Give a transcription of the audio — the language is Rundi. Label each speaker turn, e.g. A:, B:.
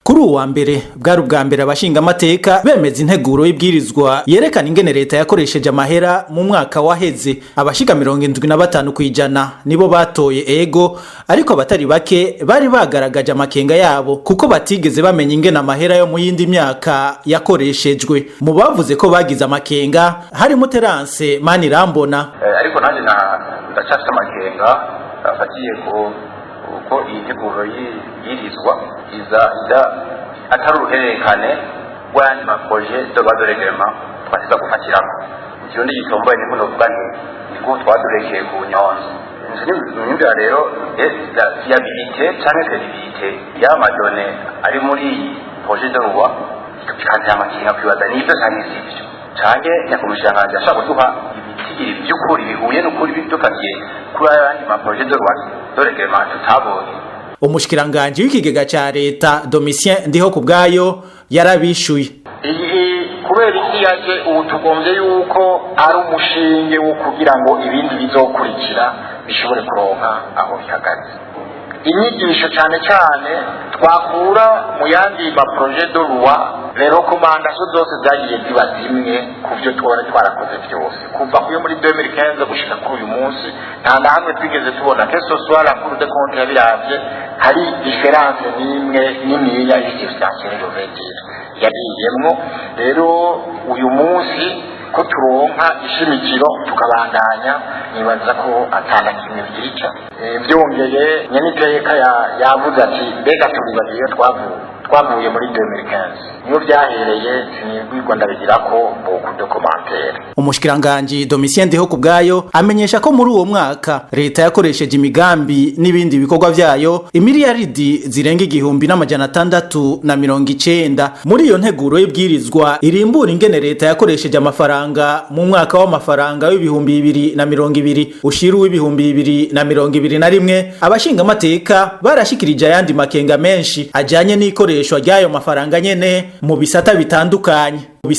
A: Kuri uwa mbere bwari ubwa mbere abashingamateka bemeza integuro y'ibwirizwa yerekana ingene leta yakoresheje amahera mu mwaka waheze. Abashiga 75% nibo batoye ego, ariko abatari bake bari bagaragaje amakenga yabo kuko batigeze bamenya ingene amahera yo mu yindi myaka yakoreshejwe. Mu bavuze ko bagize amakenga harimo Terence Manirambona.
B: Ariko nanjye ndacafite amakenga afatiye ku uko iyi nteguro yirizwa iza ida atari uruhererekane rw'ayandi ma projets de loi de règlement twasiza gufatirako. Mu Kirundi gitomboye niko novuga nti niko twadurekeye ku nyonzo. Nyumvira rero la fiabilité canke crédibilité y'ama données ari muri iyi projet de loi bikantera amakenga, kwibaza nivyo canke sivyo, canke nyakumushikiranganji ashaka kuduha ibitigiri vy'ukuri bihuye n'ukuri bidufatiye kuri ayandi ma projets de loi de règlement tutabonye.
A: Umushikiranganji w'ikigega ca leta, Domitien Ndiho kubwayo, yarabishuye.
C: Iyi kubera iki yaje ubu? Tugombye yuko ari umushinge wo kugira ngo ibindi bizokurikira bishobore kuronka aho bihagaze. Inyigisho cyane cyane twakura mu yandi ma projets de loi, les recommandations zose zagiye ziba zimwe ku byo twari twarakoze byose kuva kuyo muri 2015 gushika kuri uyu munsi. Nta na hamwe twigeze tubona, que ce soit la Cour des comptes yabiravye, hari différence n'imwe niniya substantielle, je veux dire, yagiyemwo. Rero uyu munsi ko turonka ishimikiro tukabandanya, nibaza ko atana kimwe byica. Byongeye nyeniteka yavuze ati: "Mbega turibagiye iyo twavuye muri 2015?" Niyo byahereye, sinigwirwa ndabigira ko beaucoup de commentaires.
A: Umushikiranganji Domitien Ndiho kubwayo amenyesha ko muri uwo mwaka leta yakoresheje imigambi n'ibindi bikorwa vyayo imiliyaridi zirenga 1690. Muri iyo nteguro y'ibwirizwa irimbura ingene leta yakoresheje amafaranga mu mwaka w'amafaranga w'2020 ushira uw'ibihumbi 2021, abashingamateka barashikirije ayandi makenga menshi ajanye n'ikoreshwa ry'ayo mafaranga nyene mu bisata bitandukanye.